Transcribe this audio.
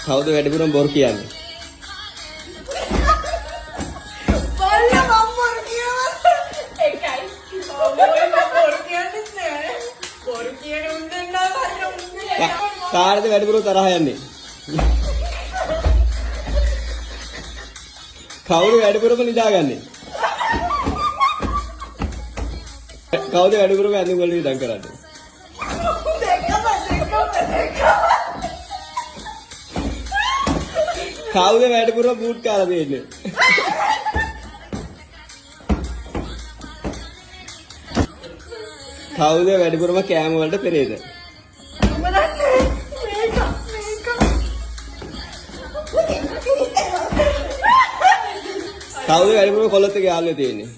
කවුද වැඩිපුරම බොරු කියන්නේ? බල්ල මම බොරු කියනවා. එකයි. ඔය මම බොරු කියන්නෙත් නෑ. බොරු කියන උන් දෙන්නා හරියට උන් දෙන්නා. කාටද වැඩිපුරම තරහ යන්නේ? කවුද වැඩිපුරම නිදාගන්නේ? කවුද වැඩිපුරම ඇඳුම් වල වියදම් කරන්නේ? දෙකම දෙකම දෙකම. කවුද වැඩිපුරම බූට් කාලා තියෙන්නේ? කවුද වැඩිපුරම කෑම වලට පෙරේද? මම දන්නේ මේක මේක. කවුද වැඩිපුරම කොල්ලොත් එක්ක යාළුවෝ තියෙන්නේ?